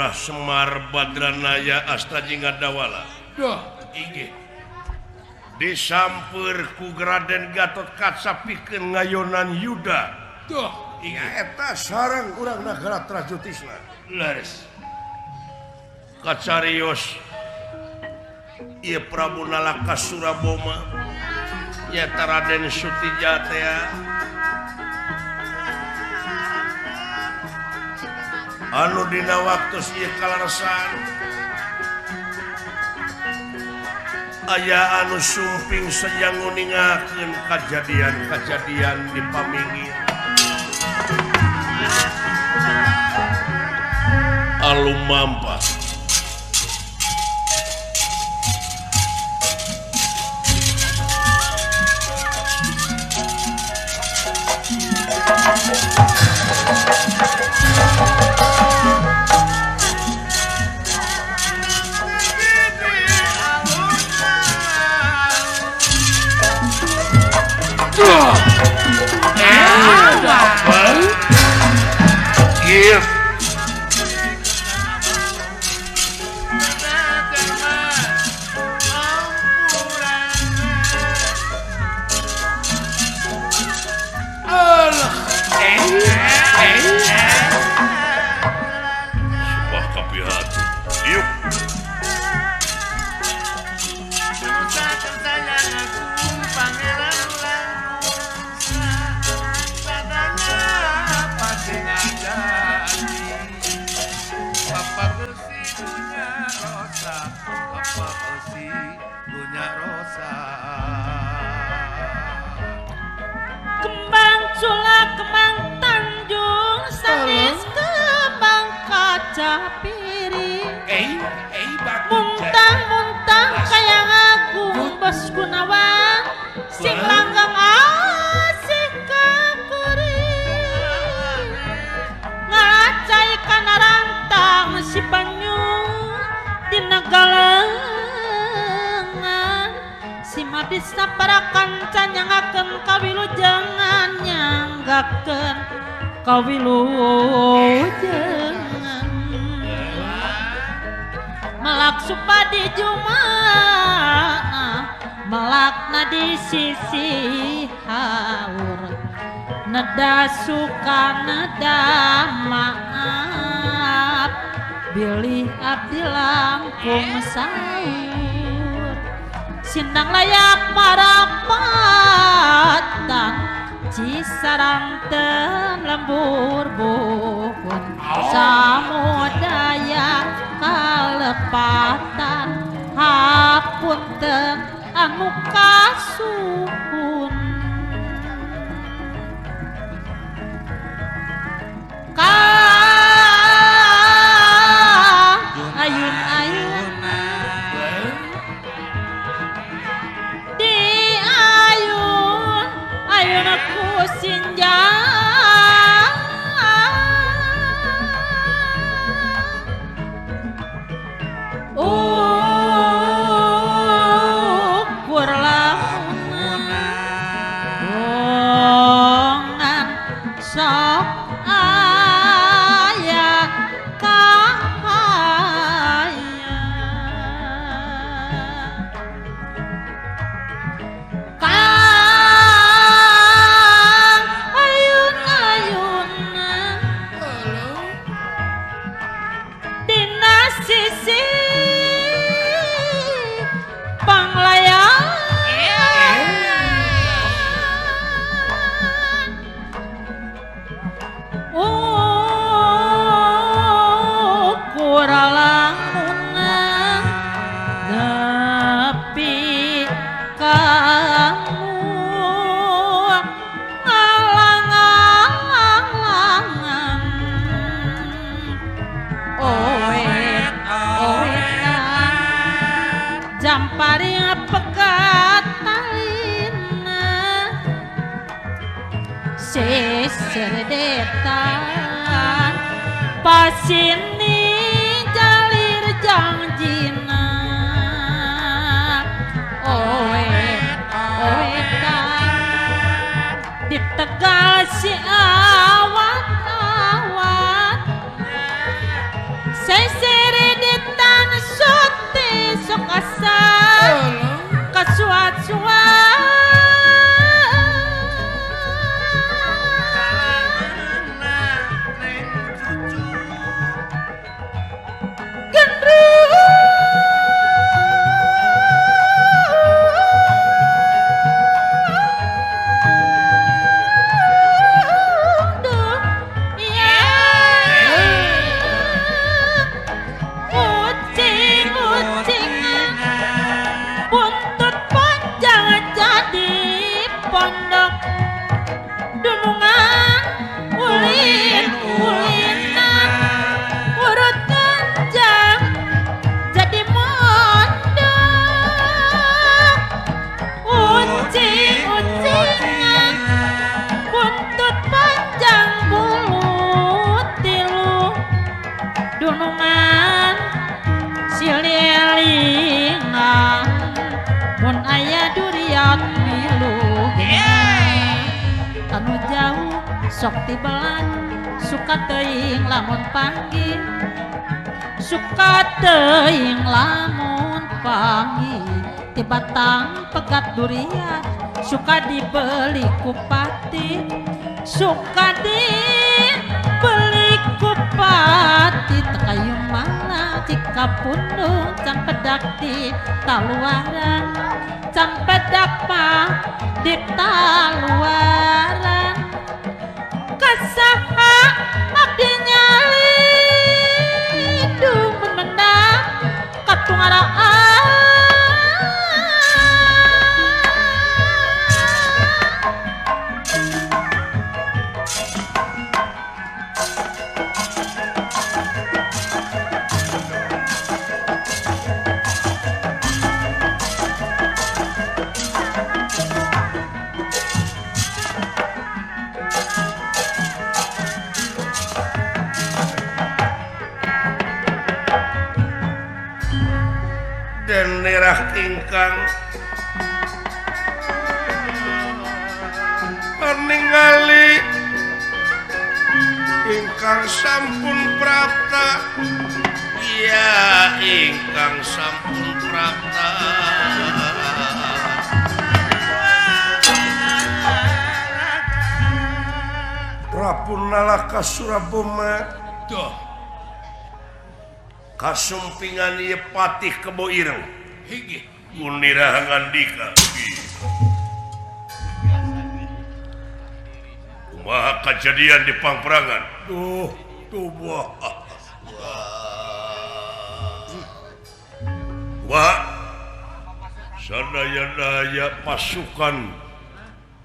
Lurah Semar Badranaya Astajingga Dawala. Duh, inggih. Disamper ku Raden Gatot Kaca pikeun ngayonan Yuda. Duh, inggih. Eta sareng urang nagara Trajyotisna. Leres. Kacarios ieu Prabu Nalaka Suraboma nyaeta Raden Sutija teh anu dina waktu ieu kalaresan aya anu sumping sejang nguningakeun kajadian-kajadian di Pamingir. Alumampa Kembang sulak kembang Tanjung sanes kembang kaca piring. Muntah-muntah kaya agung Bos Gunawan sing langgeng asih kakuring. Ngalacai kana rantang si banyu dina galengan sima bisa para kanca nyangakeun kawilujengan nyanggakeun kawilujengan. Melak supadi jumaah melakna di sisi haur neda suka neda maaf bilih abdi langkung saur sindang layak marapatan Cisarang ten lembur buhun samudaya kalepatan hapunten anu kasuhun. Ka ayun-ayun di ayun ayun aku sinjang ukur lamunan bongan sok aya kahayang kang ayun-ayunan dina sisi panglayan ukur lamunan nepi kamu ngalang-alangan oet oetan jamparing pegat talina seserdetan pasini jalir jangjina oet oetan di Tegal si awat-awat. Dunungan ulin-ulinan urut ganjang jadi mondok ucing-ucingan buntut panjang bulu tilu dunungan silielingan mun aya durian milu anu jauh sok tibelan suka teuing lamun panggih suka teuing lamun panggih ti batang pegat durian suka dibeli ku pati suka dibeli ku pati tekayu mana cikapundung campedak di taluaran campedak pa di taluaran kasaha abdi nyalindung mun menang katungaraan. Dan nerah ingkang ningali ingkang sampun prapta iya ingkang sampun prapta Prabu Nalaka Suraboma Duh kasumpingan ieu Patih Kebo Ireng inggih Munirah ngandika kumaha kajadian di pangperangan duh tubuh wah sadaya-daya pasukan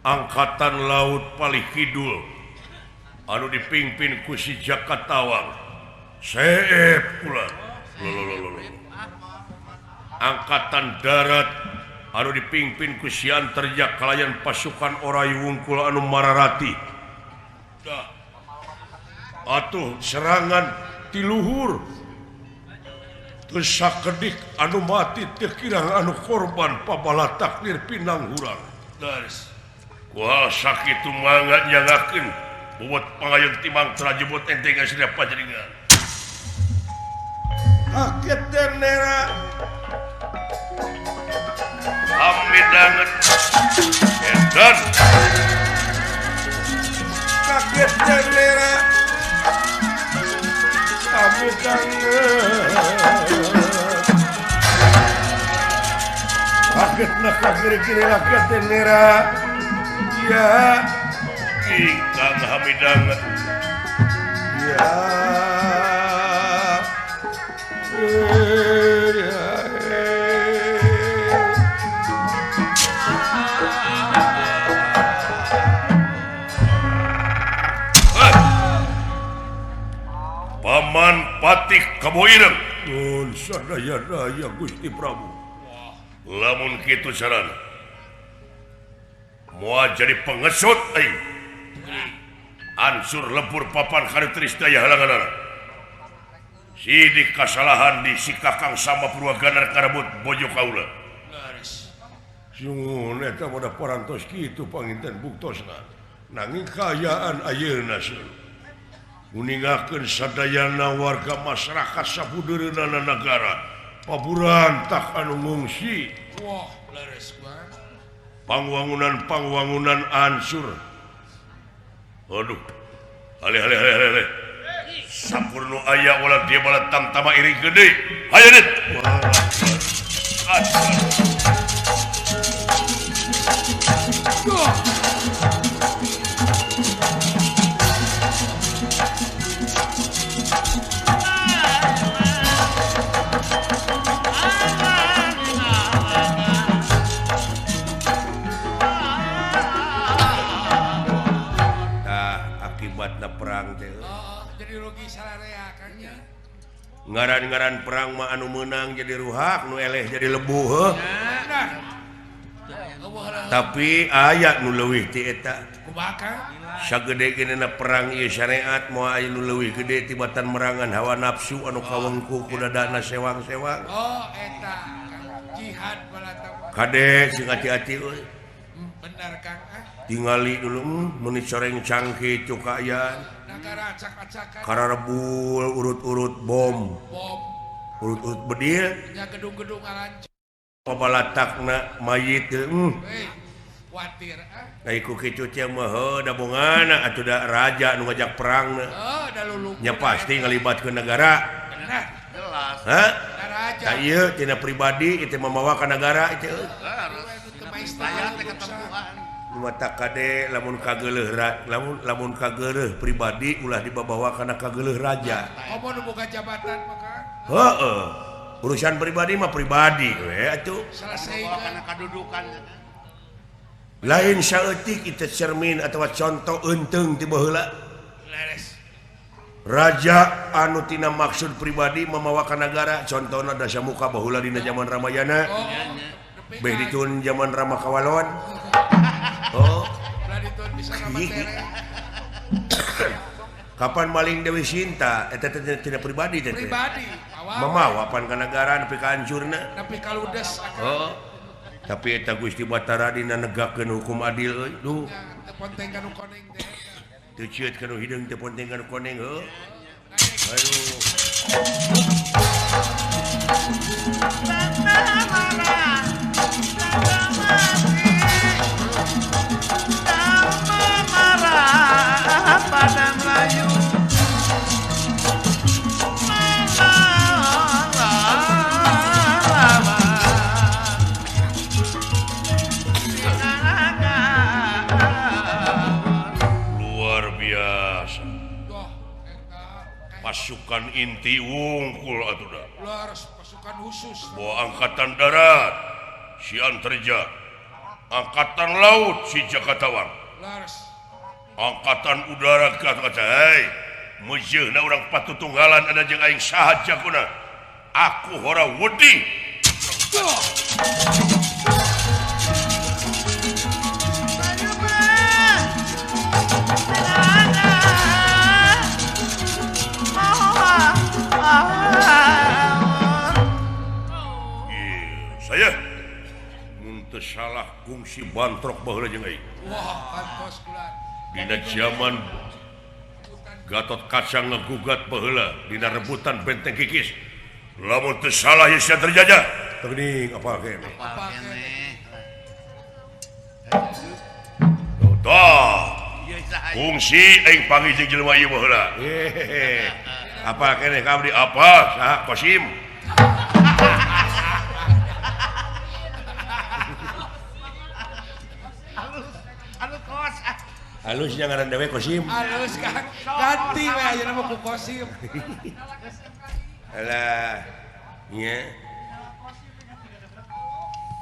angkatan laut Palih Kidul anu dipimpin ku si Jaka Tawang seep pula angkatan darat anu dipimpin ku si Antarja kalayan pasukan Orai Wungkul anu Mararati atuh serangan ti luhur teu sakedik anu mati teu kirang anu korban pabala takdir pinang hurang leres kuah sakitu mangga nyangakeun bobot pangayun timang trajebot ente gasina panjenengan kaget nera hamidanget edan kaget nera hamidanget kaget na kagiri-giri kaget nera ya ingkang hamidanget ya Paman Patih Kebo Ireng nun sadaya-daya Gusti Prabu lamun kitu carana moal jadi pengesut aing ansur lebur papan karitrisdaya halanganana sidik kasalahan di si Kakang sama Purwaganar karebut bojo kaula leres sungguh eta pada parantos kitu panginten buktosna nanging kaayaan ayeuna nguningakeun sadayana warga masyarakat sabudeureunana nagara paburantak anu ngungsi wah leres banget pangwangunan-pangwangunan ansur aduh alih alih alih alih sampurno aya ulah dia bala tamtama iring gede hayo dit Akibatna perang teh. Oh, jadi rugi sararea Kang nya. Ngaran-ngaran perang mah anu meunang jadi ruhak, nu eleh jadi lebuh heuh. Tapi aya nu leuwih ti eta. Kumaha Kang? Sagede geunana perang ieu syariat moal aya nu leuwih gede tibatan merangan hawa nafsu anu kawengku ku dadana sewang-sewang. Oh, eta Kang jihad balata. Kade sing hati-hati euy. Benar Kang. Tingali dulu meuni coreng cangke cukayan. Nagara acak-acakan. Kararebul urut-urut bom. Bom. Urut-urut bedil. Nya gedung-gedung arancur. Pabalatakna mayit Kuatir ah. Ai ku kitu teh mah heuh da bongana atuh da raja nu ngajak perangna. Heuh da lulung. Nya pasti ngalibatkeun negara. Nah, jelas. Hah? Raja. Ta ieu tina pribadi ieu teh mamawa ka nagara ieu. Mata kade lamun kageuleuh lamun kageuleuh pribadi ulah dibabawa kana kageuleuh raja. Komo nu boga jabatan mah Kang. Heueuh. Urusan pribadi mah pribadi we atuh. Selesai kana kadudukan. Lain saeutik ieu cermin atawa contoh eunteung ti baheula. Leres. Raja anu tina maksud pribadi mamawa ka nagara contohna Dasamuka baheula dina zaman Ramayana. Beh ditun zaman Rama Kawalon. Oh. Kapan maling Dewi Sinta eta teh tina pribadi teh. Pribadi. Mamawa pan ka nagara nepi ka hancurna. Nepi ka ludes. Oh. Tapi eta Gusti Batara dina negakeun hukum adil euy. Duh. Teu ponteng ka nu koneng teh. Teu cieut ka nu hideung teu ponteng ka nu koneng heuh. Aduh. Pada Melayu luar biasa. Pasukan inti wungkul atuh da. Pasukan khusus. Bawa angkatan darat si Antarja, angkatan laut si Jakatawang, angkatan udara kata hei meujeuna urang patutunggalan ada jeung aing saha jagona aku hora wedi. Saya mun teu salah kungsi bantrok baheula jeung aing. Wah, kantos kula. Dina zaman Gatot Kaca ngegugat baheula dina rebutan benteng Kikis. Lamun teu salah ye sia terjajah. Teuning apa kene? Apa kene? Tah. Kungsi aing panggih jeung jelema ieu baheula. Apa kene ka abdi apa? Saha Kosim? Halus nya ngaran dewe Kosim. Halus Kang. Ganti we ayeuna mah ku Kosim. Alah. Nya.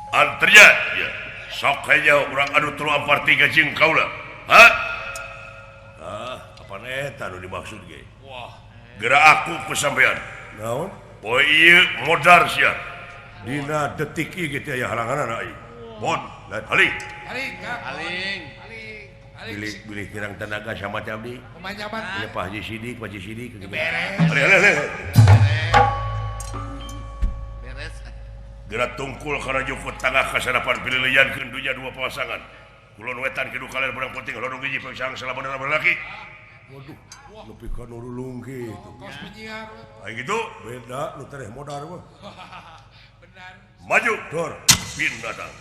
Antarja. Ya. Sok aja urang anu 3 4 3 jeung kaula. Ha? Ah, apa eta nu dimaksud ge? Wah. Geura aku ku sampean. Naon? Poe ieu modar sia. Dina detik ieu ge teh aya halanganana ieu. Bon, aling. Aling, Kang. Aling. Bilih kirang tenaga sama teh abdi. Kumaha Ya Pak Haji Sidik, Pak Haji Sidik. Beres. Alih. Beres. Geura tungkul kana jukut tangah kasarapan pililiankeun dunya dua pasangan. Kulon wetan kidu kaler barang penting lodong hiji pangsang salapan laki. Waduh, nepi ka nu lulung kitu. Kos penyiar. Ai kitu beda nu tereh modar mah. Benar. Maju, dor, pin datang.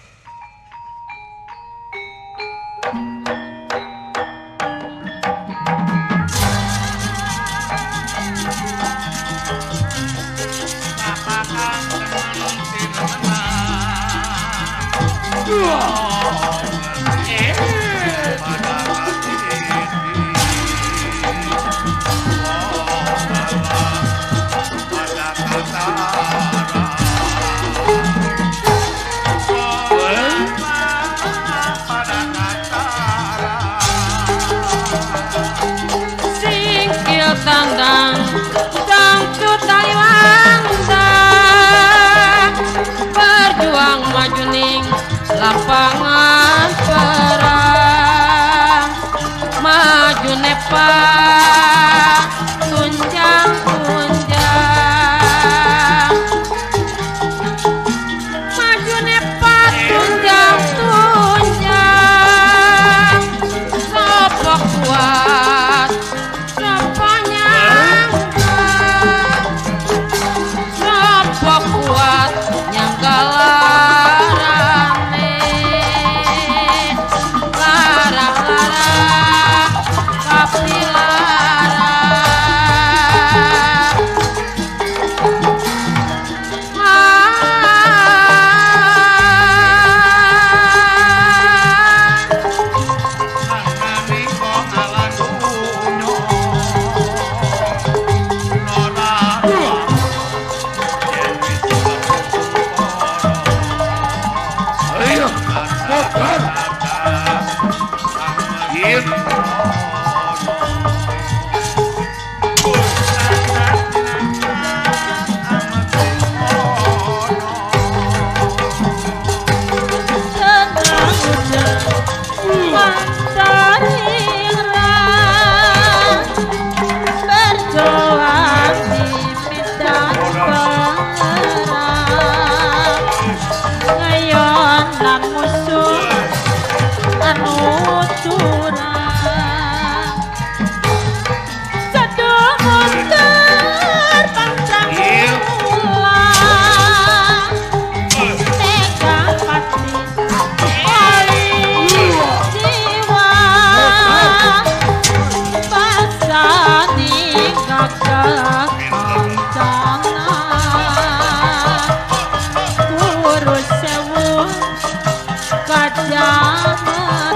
Pada Maju nepa tunjang tunjang, maju nepa tunjang tunjang, sopo kuat sopo nyangga, sopo kuat nyangga larane, lara lara kapilara. Ayo, motor. Ieu. Tenang Mandaringrang berjuang di medan perang, ngayon lan musuh anu curang, Seduh mundur pancang ulang, tega pati wali jiwa, pasani gagal kancana, guru sewu kajamatan.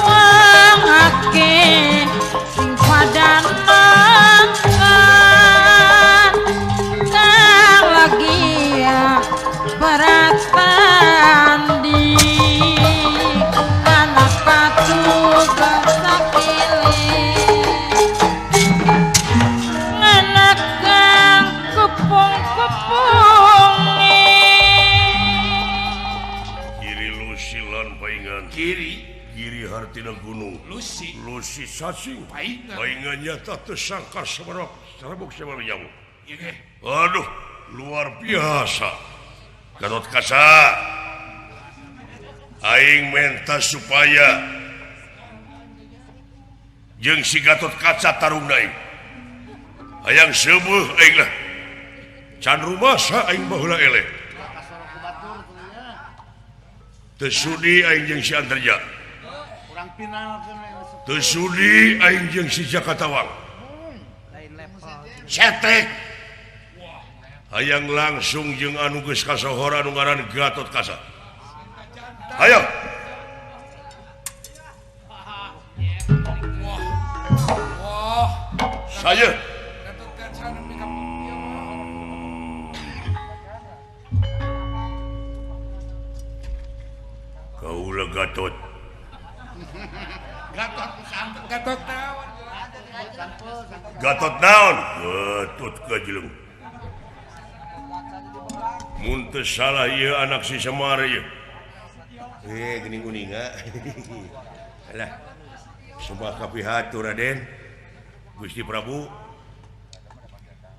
Wong akeh sing padha nangkan, kang lagi ya berat tanding, anak patugas sakiling, anak kang kepung-kepungi. Kiri lusilan paingan. Kiri Kiri hartina gunung. Lusi Lusi sasing. Paingan. Paingan nyata tersangka semerok serebuk semerok jamu. Ieu ge. Aduh, luar biasa. Gatot Kaca. Aing menta supaya jeung si Gatot Kaca tarung aing. Hayang seueuh aing lah. Can rumasa aing baheula eleh. Teu sudi aing jeung si Antarja. Teu sudi aing jeung si Jakatawang. Cetek. Hayang langsung jeung anu geus kasohor anu ngaran Gatot Kaca. Hayo. Wah, Saya Gatot Kaca nepi ka ieu mah. Kaula Gatot. Gatot naon? Gatot naon? Gatot kajeleng. Mun teu salah ieu anak si Semar ieu. Geuning uninga. Alah. Sumpah kapihatur Raden. Gusti Prabu.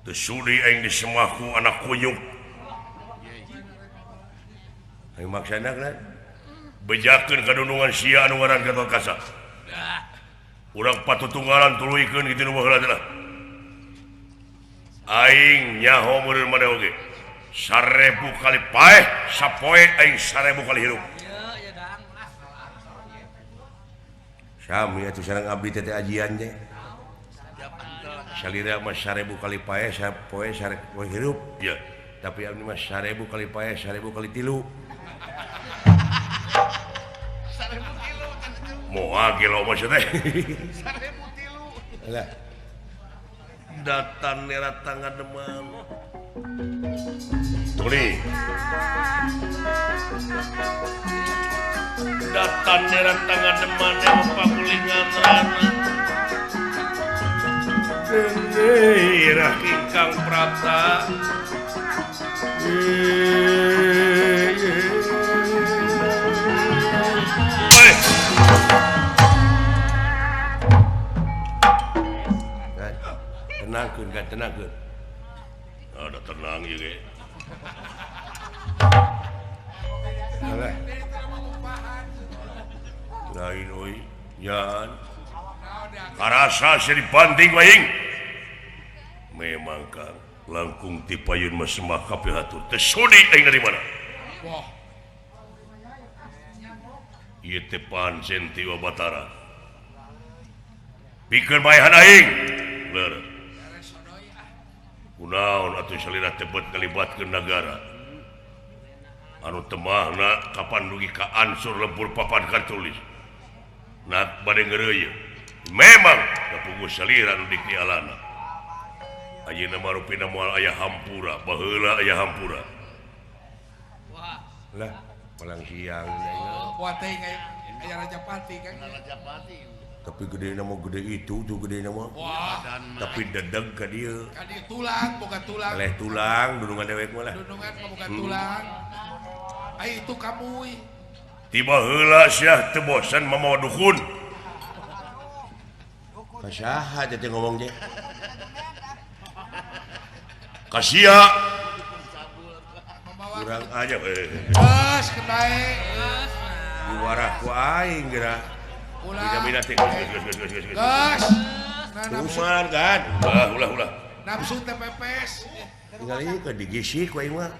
Teu sudi aing disemah ku anak kunyuk. Aing maksana kan? Bejakeun kadunungan sia anu ngaran Gatot Kaca. Urang patutunggalan tuluykeun kitu nu baheula teh lah. Aing nyaho meureun maneh oge. 1000 kali paeh, sapoe aing 1000 kali hirup. Sami atuh sareng abdi teh ajian teh. Salira mah 1000 kali paeh, sapoe 1000 hirup. Ya. Tapi abdi mah 1000 kali paeh 1000 kali 3. 1000 moal gelo mah teh. 1003. Lah. Datan nera tangademan. Tuli. Datan nera tangademan pagulingan rana. Dendeirah ingkang prapta. Tenangkeun kan tenangkeun. Ada tenang ieu ge. Alah. Lain euy, nyan. Karasa sia dibanting aing. Memang Kang, langkung ti payun mah sembah kabeh hatur. Teu sudi aing dari mana? Wah. Ieu teh pancen ti Batara. Pikeun maehan aing. Leureuh. Kunaon atuh salira tebet ngalibatkeun nagara. Anu temahna kapan dugi ka ansur lebur papan kartulis. Nak bade ngeureuyeuh. Memang kapuguh salira nu dikialana. Ayeuna mah rupina moal aya hampura, baheula aya hampura. Wah. Lah, palang siang oh, buat teh aya Rajapati kan. Rajapati. Tapi gede nama gede itu tuh gede nama. Wah. Tapi dedeg ka dieu. Ka dieu tulang, boga tulang. Eleh tulang, dunungan dewek mah lah. Dunungan mah boga tulang. Ai itu kamuy. Tiba heula sia teu bosan mamawa dukun. Ka saha teh ngomong teh? Ka sia. Kurang aja Geus kenae. Diwarah ku aing geura. Bida-bida teh geus. Geus. Tuman kan. Ulah ulah ulah. Nafsu teh pepes. Tinggal ieu ke digisik ku aing mah.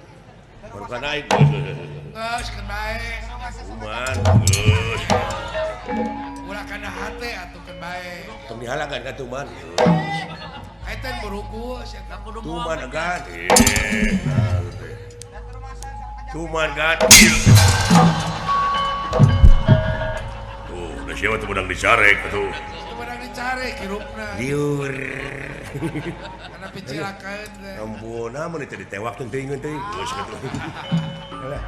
Baru kana aing geus. Geus kenae. Tuman geus. Ulah kana hate atuh keun bae. Tong dihalakan ka tuman. Eta buruku sia kudu tuman kan. Tuman kan. Tuh, da siapa tuh menang dicarek atuh. Menang dicarek hirupna. Liur. Kana picilakeun teh. Ampun, namun itu ditewak teuing teuing. Geus kitu. Alah.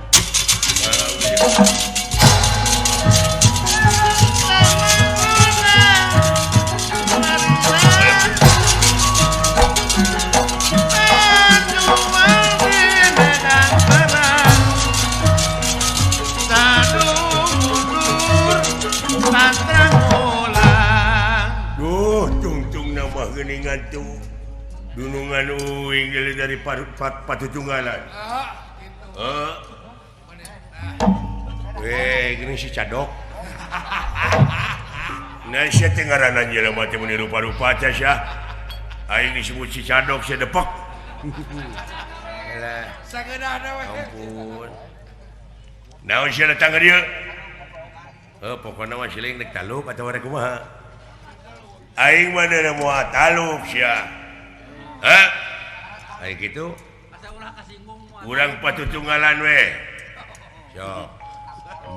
Duh, tungtung nambah geuningan tuh. Dunungan uing dari patutunggalan. Heeh. Weh, geuning si Cadok. Nah, sia teh ngaranna jelema teh mun rupa-rupa teh sia. Aing disebut si Cadok sia depek. Alah. Sageunahna we. Ampun. Naon sia datang ka dieu? Heuh, pokona mah siling rek taluk atawa rek kumaha? Aing mah deuna moal taluk sia. Hah? Aing kitu. Urang patutunggalan we. Sok.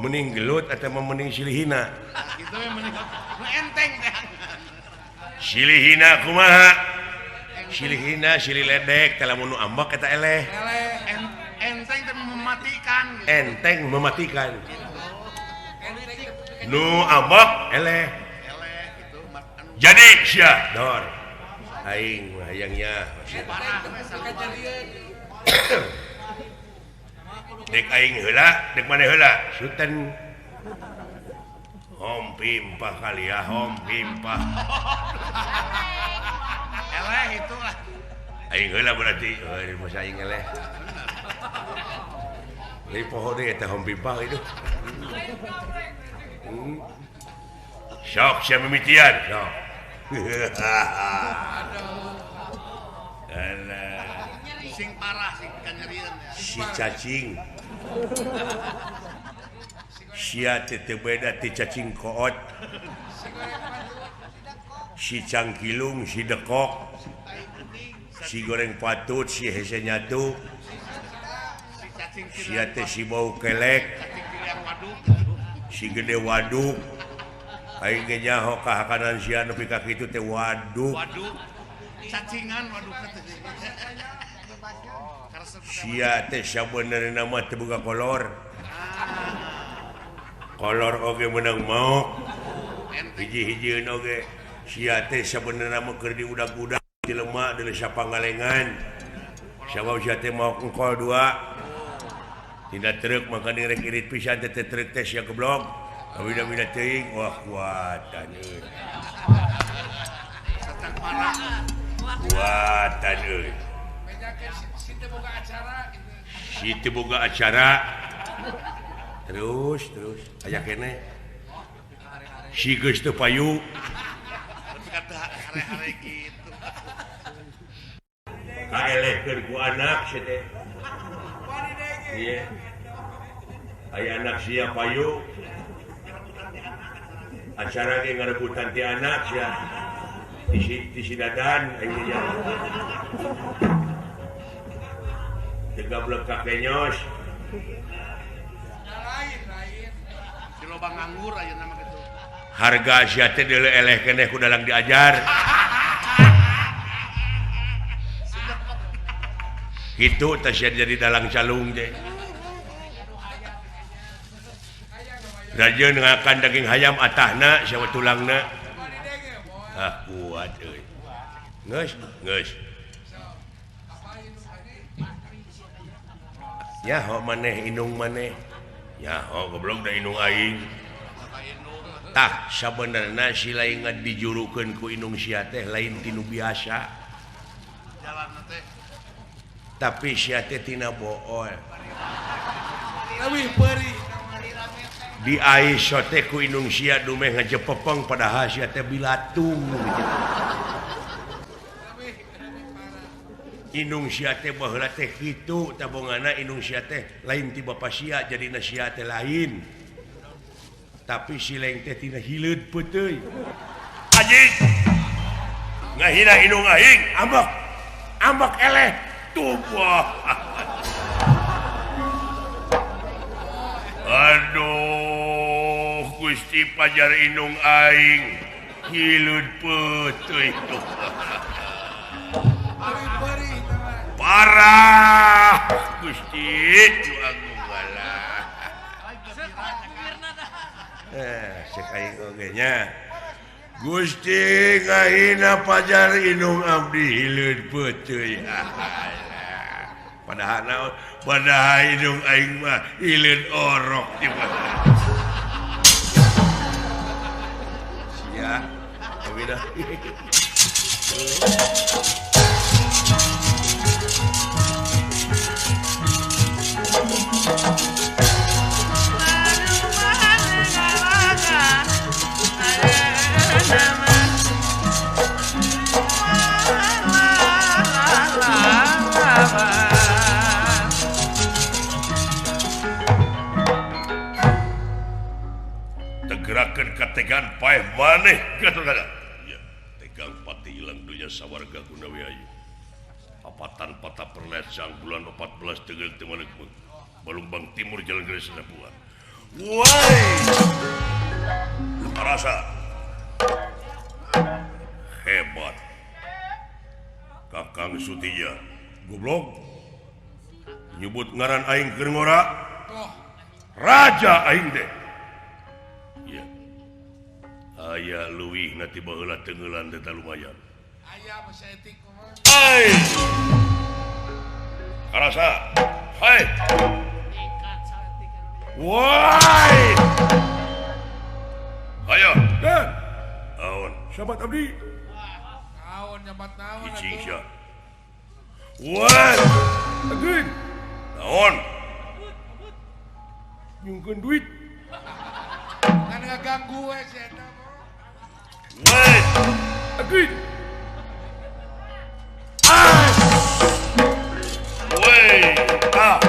Mending gelut atau mending silihina? Kitu we mending nu enteng teh. Silihina kumaha? Silihina silih ledek teh lamun nu ambek eta eleh. Eleh. Enteng teh mematikan. Enteng mematikan. Nu ambek eleh. Eleh gitu. Jadi sia dor. Aing mah hayangnya. Dek aing heula, dek maneh heula? Suten. Hom pimpah kali ya, hom pimpah. Eleh itu lah. Aing heula berarti. Euy, masa aing eleh. Deui poho deui eta hom pimpah itu. Sok sia mimitian, sok. Alah. Sing parah sing kanyerieun ya. Si cacing. Sia teh teu beda ti cacing koot. Si cangkilung, si dekok. Si goreng patut, si hese nyatu. Sia teh si bau kelek si gede waduk aing ge nyaho kahakanan sia nepi ka kitu teh waduk waduk cacingan waduk teh sia teh sabenerna mah teu boga kolor kolor oge meunang maok hiji-hijieun oge sia teh sabenerna mah keur diudag-udag di lemak di desa Pangalengan sabab sia teh maok engkol dua tidak truk maka direk irit pisan teh truk teh sia goblok bida-bida teuing wah kuatan euy kuatan euy si teu boga acara terus terus aya keneh si geus teu payu hare-hare kitu kaelehkeun ku anak sia teh. Iya. Aya anak sia payu. Acara ge ngarebutan ti anak sia. Di si dadan aing ge. Teu gablek ka kenyos. Lain-lain. Si loba nganggur ayeuna mah kitu. Harga sia teh deuleu eleh keneh ku dalang diajar. Gitu teh sia jadi dalang calung teh. Rajeun ngakan daging hayam atahna sia tulangna. Ah kuat euy. Geus, geus. Nyaho maneh indung maneh. Nyaho goblok da indung aing. Tah sabenerna si lain dijurukeun ku indung sia teh lain tinu biasa. Tapi sia teh tina bool. Leuwih peurih. Di aiso teh ku indung sia dumeh ngajepepeng padahal sia teh bilatung gitu. Indung sia teh baheula teh kitu tabongana indung sia teh lain ti bapa sia jadina sia teh lain. Tapi si leng teh tina hileud peuteuy. Anjing. Ngahina indung aing, ambek. Ambek eleh tubuh. Aduh, Gusti pajar indung aing hileud peuteuy tuh. Parah Gusti nu agung balah. Cek aing oge nya. Gusti ngahina pajar indung abdi hileud peuteuy. Padahal naon? Padahal indung aing mah hileud orok di mana. Sia, beda. Tegerakan kategan paeh maneh Gatot Kaca. Ya, tegang pati ilang dunya sawarga gunawi ayu. Apatan patah perlet sang bulan 14 tegel temalek Balumbang Timur Jalan Garis Sapuan. Woi! Rasa hebat. Kakang Sutija goblok nyebut ngaran aing keur ngora. Raja aing teh. Ya. Aya leuwih na ti baheula tengeulan teh lumayan. Aya mah saeutik mah. Ai. Karasa. Hai. Woi. Ayo. Dan. Naon? Sahabat abdi. Naon nyabat naon atuh. Icing sia. Woi. Ageun. Naon? Nyungkeun duit. Kan ngaganggu we si eta mah. Woi. Ageun. Ah. Woi. Ah.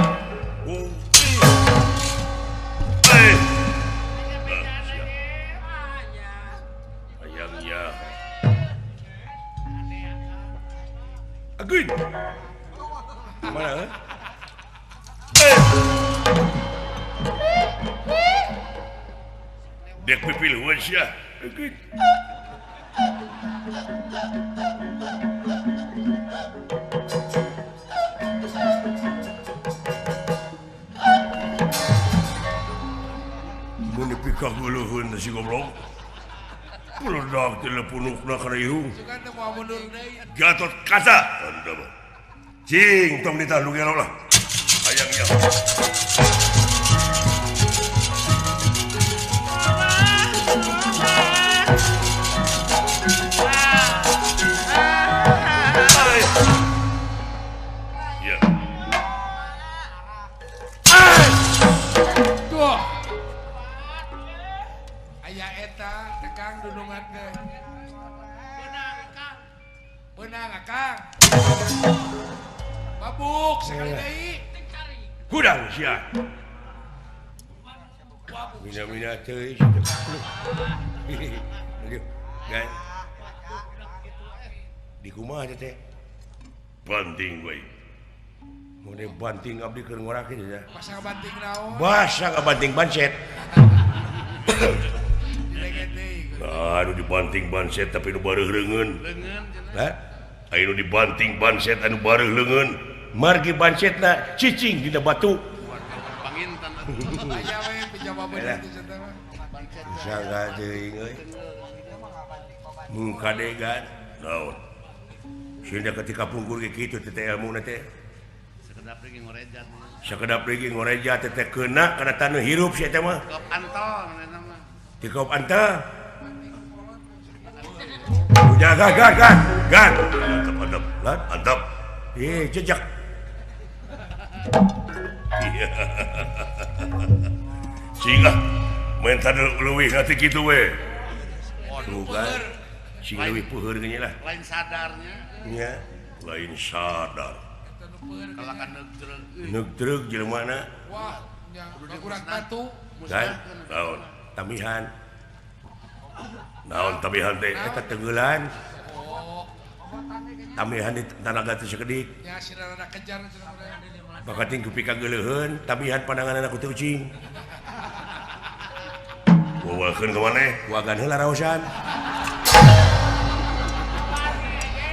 Eh. Ayangnya. Ageun. Mana? Eh. Dek pipiluheun sia. Mun dipikageuleuheun si goblok. Meledak telepunukna kana irung. Gatot Kaca. Cing tong ditah nu gelo lah. Hayang nya. Ya. Tuh. Aya eta tekang dunungan teh. Beunang Akang. Mabuk sekali deui. Hudang sia. Mina-mina teuing. Gan. Di kumaha teh? Banting we. Mun banting abdi keur ngorakeun ya. Basa ngabanting naon? Basa ngabanting bancet. Aduh dibanting banset tapi nu bareuh leungeun. Leungeun cenah. Anu dibanting banset anu bareuh leungeun. Margi bancetna cicing dina batu. Panginten aya we pijawabeun teh cenah mah. Sangga teuing euy. Mun kadegan naon? Sieun ketika pungkur ge kitu teh ilmuna teh. Sakedap deui ngorejat. Sakedap deui ngorejat teh keuna kana taneuh hirup sia teh mah. Kop antal manehna mah. Tikop antal. Udah gan gan gan gan. Antap antap. Lan antap. Jejak. Iya. Sing ah main taneuh leuwih ngati kitu we. Bukan. Sing leuwih peuheur geunya lah. Lain sadarnya. Nya, lain sadar. Kalakan neugdreug. Neugdreug jelema na. Wah, nya kurang batu. Gan, naon? Tamihan. Naon tamihan teh? Eta tenggelan. Tamihan di tanaga teh sakedik. Nya sina rada kejar cenah. Bakating ku pikageuleuheun, tamihan pandanganna ku teu ucing. Wawakeun ka maneh? Wagan heula raosan.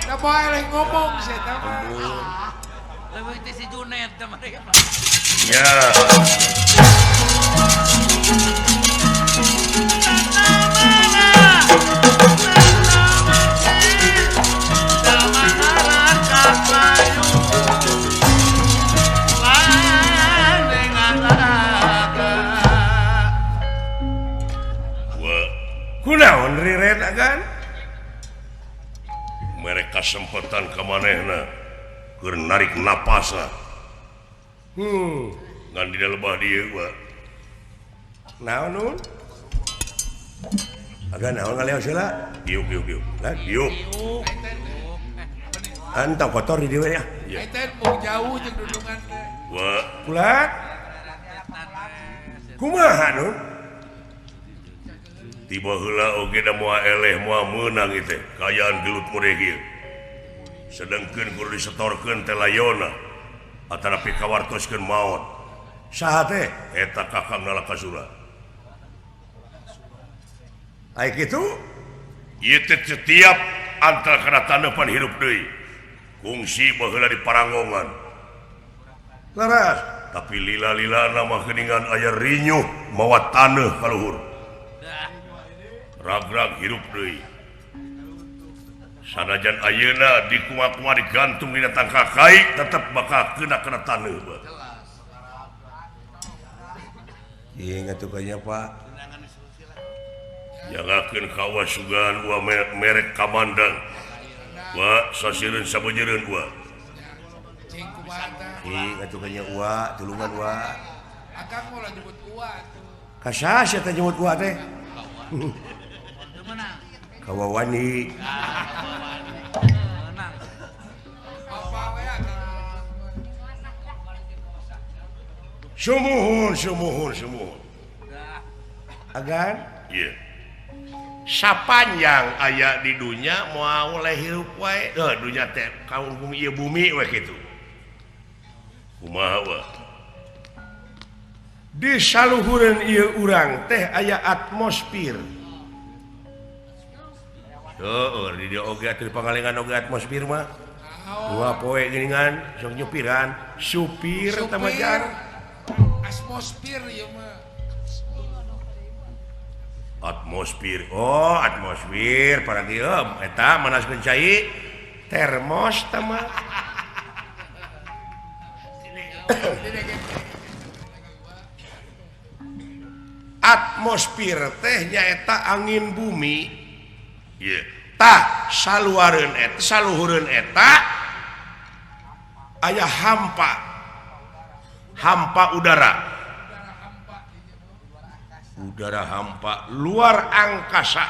Da moal eleh ngomong sia eta mah. Leuwih teh si Junet teh mah. Ya. Kunaon riret agan? Mereka kesempatan ka manehna keur narik napasna. Ngan dina lebah dieu wa. Naon nun? Agan naon ngaleos heula? Diuk diuk diuk. Lah diuk. Antang kotor di dieu ya. Eta mung jauh jeung dudungan teh. Wa kulat. Kumaha nun? Tiba heula oge da moal eleh moal meunang ieu teh kaayaan gelut mureh ieu. Sedengkeun kudu disetorkeun teh layona atanapi kawartoskeun maot. Saha teh? Eta Kakang Nalakasura. Ai kitu? Ieu teh setiap antara kana taneupan hirup deui. Kungsi baheula di Paranggongan. Leres, tapi lila-lilana mah geuningan aya rinyuh mawa taneuh ka luhur. Ragrag hirup deui. Sanajan ayeuna dikumaha-kumaha digantung dina tangkal kai tetep bakal kena kana taneuh bae. Ieu ngatukannya Pak. Jagakeun ka sugan wa merek kamandang. Wa sasireun sabeujereun wa. Cing kumaha tah? Ih ngatukannya wa, tulungan wa. Akang moal nyebut wa atuh. Ka saha sia teh nyebut wa teh? Kawawani. Sumuhun, sumuhun, sumuhun. Agan? Iya. Sapanjang aya di dunya moal oleh hirup wae. Heuh, dunya teh kaungkung ieu bumi we kitu. Kumaha wa? Di saluhureun ieu urang teh aya atmosfer. Heueuh di dieu oge atuh pangalengan oge atmosfer mah. Dua poe geuningan sok nyupiran, supir teh mah jar. Atmosfer ieu mah. Atmosfer. Oh, atmosfer para dieu eta manaskeun cai termos teh mah. Atmosfer teh nyaeta angin bumi. Ieu tah saluareun eta saluhureun eta aya hampa. Hampa udara. Udara hampa luar angkasa.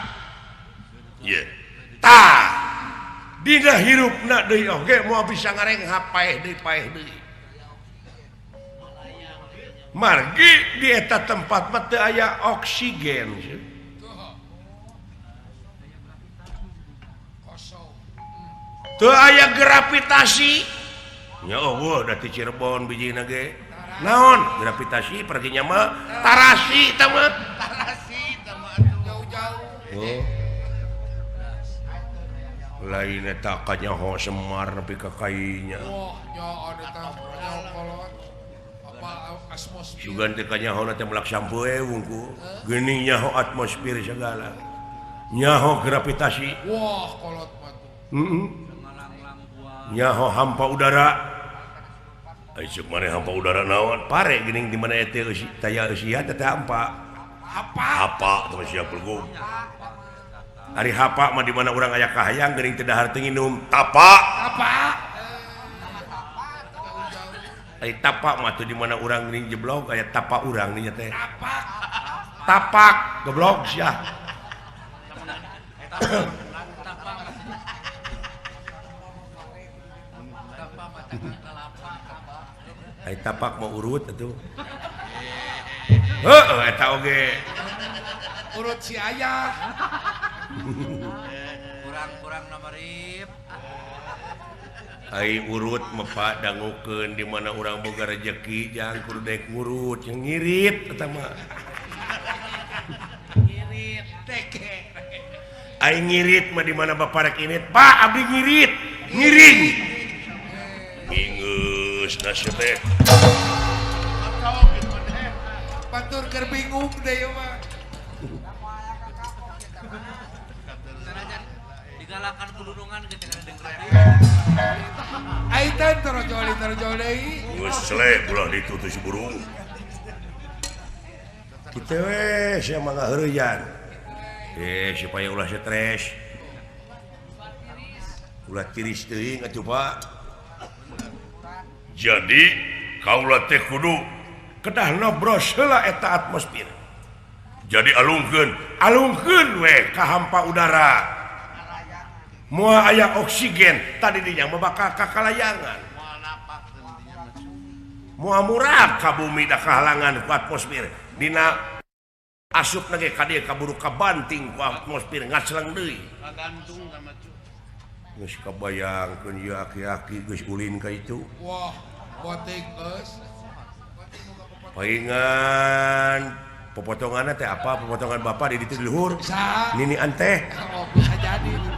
Ieu tah dina hirupna deui oge moal bisa ngarenghap paeh deui paeh deui. Margi di eta tempat mah teu aya oksigen. Teu aya gravitasi. Nya eueuh da ti Cirebon bijina ge. Naon gravitasi perginya mah tarasi eta mah. Tarasi eta mah atuh jauh-jauh. Oh. Lain eta kanyaho Semar nepi ka kainya. Wah, nyaho eta nyaho kolot. Sugan teh kanyaho teh melak sampoe wungku. Geuning nyaho atmosfer segala. Nyaho gravitasi. Wah, kolot mah tuh. Heeh. Nyaho hampa udara. Ai ceuk maneh hampa udara naon? Pare geuning di mana eta eusi taya eusian teh hampa. Hapa. Hapa teh siap belgug. Ari hapa mah di mana urang aya kahayang geuning teu dahar teu nginum. Tapa. Tapa. Ai tapak mah tuh di mana urang geuning jeblok aya tapak urang nya teh. Tapak. Tapak goblok sia. Ai tapak mah urut atuh. Heueuh eta oge. Urut si ayah. Kurang-kurang nomor rip. Ai urut mepak dangukeun di mana urang boga rejeki jang kudu daek ngurut yang ngirit eta mah. Ngirit teke. Ai ngirit mah di mana bapak rek init, Pak abdi ngirit, ngiring. Ingeus nasib teh. Batur keur bingung deh ieu mah. Digalakan kudunungan gitu kan denger. Aitan torojoli torojoli. Geus selek ulah ditu teh si burung. Kitu we sia mah ngaheureuyan. Supaya ulah stres. Ulah tiris teuing atuh Pak. Jadi kaula teh kudu kedah nobros heula eta atmosfer. Jadi alungkeun, alungkeun we ka hampa udara. Moal aya oksigen tadi dinya mah bakal kakalayangan. Moal murah ka bumi da kahalangan ku atmosfer. Dina asupna ge ka dieu kaburu kabanting ku atmosfer ngacleng deui. Kagantung ka macu. Geus kabayangkeun ieu aki-aki geus ulin ka itu. Wah, boting geus. Paingan popotonganna teh apa? Popotongan bapak di ditu di luhur. Ninian teh. Oh, bisa jadi teh.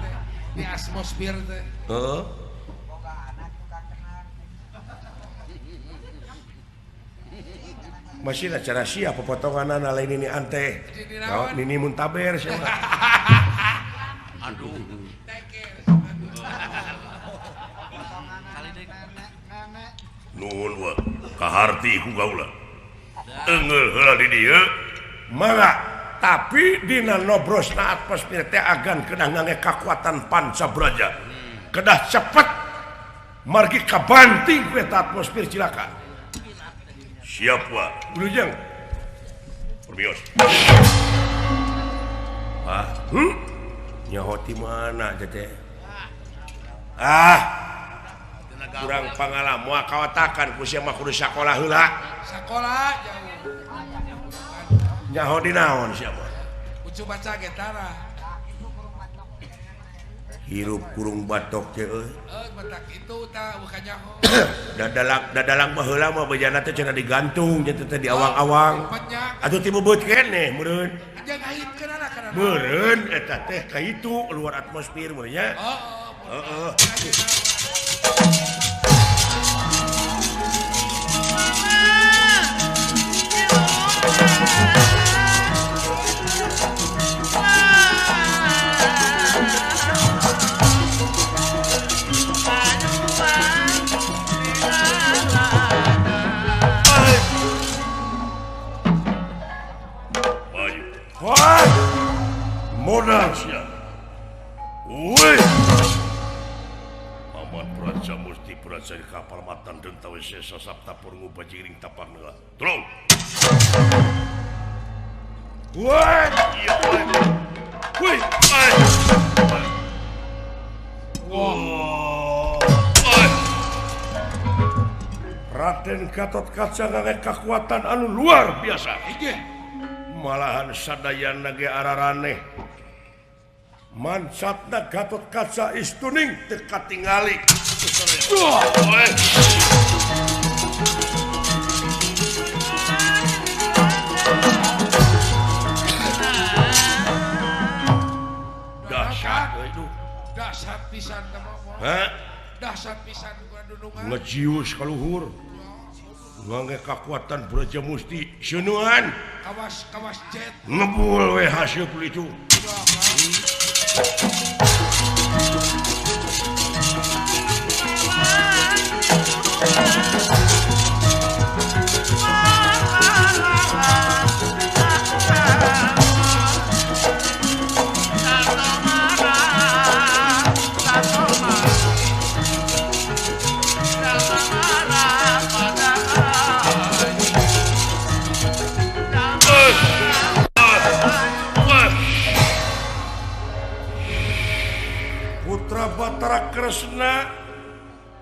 Di atmosfer teh. Heeh. Masih lah cara sia popotonganna lain ninian teh. Naon nini muntaber sia mah. Aduh. Nuhun wa kaharti ku kaula. Engeul heula di dieu. Mangga, tapi dina nobrosna atmosfer teh agan kedah ngangge kakuatan pancabraja. Kedah cepet margi kabanting ku eta atmosfer cilaka. Siap wa. Wilujeng. Permios. Ah, Nyaho ti mana teh? Ah. Kurang pangalaman moal kawatakan ku sia mah kudu sakola heula. Sakola jauh. Nyaho di naon sia mah? Ucu baca getara. Hirup kurung batok teh euy. Batak itu tah bukannya. Dadalang baheula mah bejana teh cenah digantung cenah teh di awang-awang. Atuh ti bebeut keneh meureun. Meureun eta teh ka itu luar atmosfer meureun nya. Heeh. Modal sia. Woi. Paman Praja Musti Praja di kapal matan denta wisesa sabta purungu bajiring tapak nela. Tolong. Woi. Iya, woi. Woi. Wah. Raden Gatotkaca ngangge kakuatan anu luar biasa. Malahan sadayana ge araraneh. Mansatna Gatotkaca istuning teu katingali. Dahsyat euy duh. Dahsyat pisan teh mah. Hah? Dahsyat pisan ku dunungan. Ngejius ka luhur. Ngangge kakuatan Braja Musti seunuan. Kawas kawas jet. Ngebul we haseup itu. Putra Batara Kresna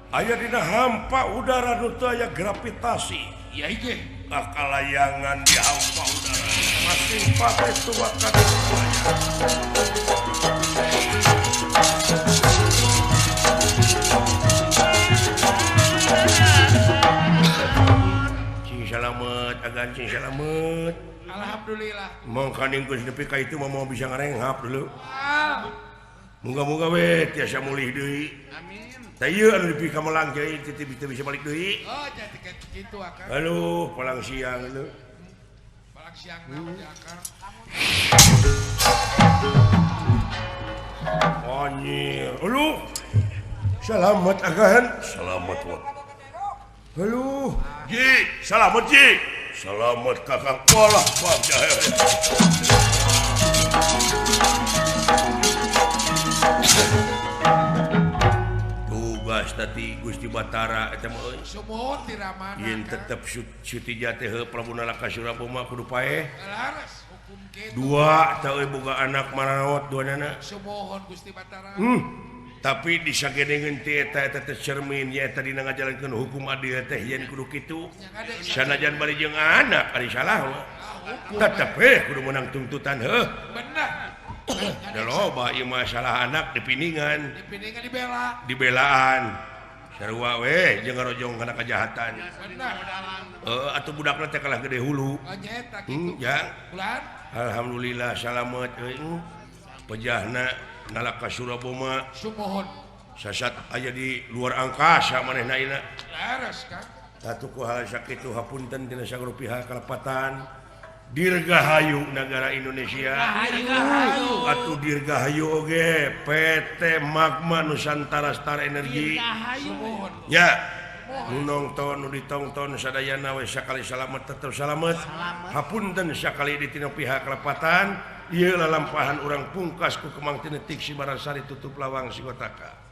aya dina hampa udara nu teu aya gravitasi. Iya ieu. Kakalayangan di hampa udara. Masing pati tua kana. Cing salamet agan cing salamet. Alhamdulillah. Mangkaning geus nepi ka itu mah moal bisa ngarenghap dulu. Moga-moga we tiasa mulih deui. Amin. Tah ieu anu dipika melang deui teu bisa balik deui. Oh, jadi kitu akang. Aduh, palang siang leuh. Palang siang na di akang. Anjir. Aduh. Selamat agan. Selamat wa. Aduh. Ji, selamat Ji. Selamat Kakang. Walah, bang. Tugas tadi Gusti Batara eta mah euy. Sumuhun ti ramana. Yen tetep Sutija teh Prabu Nalakasura mah kudu paeh. Laras hukum kitu. Dua teh euy boga anak maraot duanana. Sumuhun Gusti Batara. Tapi disagedengeun ti eta eta teh cermin nya eta dina ngajalankeun hukum adil teh yen kudu kitu. Sanajan bari jeung anak ari salah mah. Tetep we kudu meunang tuntutan heuh. Bener. Da loba ieu masalah anak dipiningan. Dipiningan dibela. Dibelaan. Sarua we jeung ngarojong kana kajahatan. Bener. Heeh atuh budakna teh kalah gede hulu. Oh nya eta kitu. Jang. Ulan. Alhamdulillah salamet euy. Pejahna Nalakasura Boma. Sumuhun. Sasat aya di luar angkasa manehna ayeuna. Laras Kang. Tatu ku hal sakitu hapunten dina sagala pihak kalepatan. Dirgahayu negara Indonesia. Dirgahayu. Atuh dirgahayu oge PT Magma Nusantara Star Energy. Ya. Nu nongton nu ditongton sadayana we sakali salamet tetep salamet. Hapunten sakali di tina pihak kalepatan. Ieu lalampahan urang pungkas ku Kemang Tinetik Sibarasari tutup lawang Sigotaka.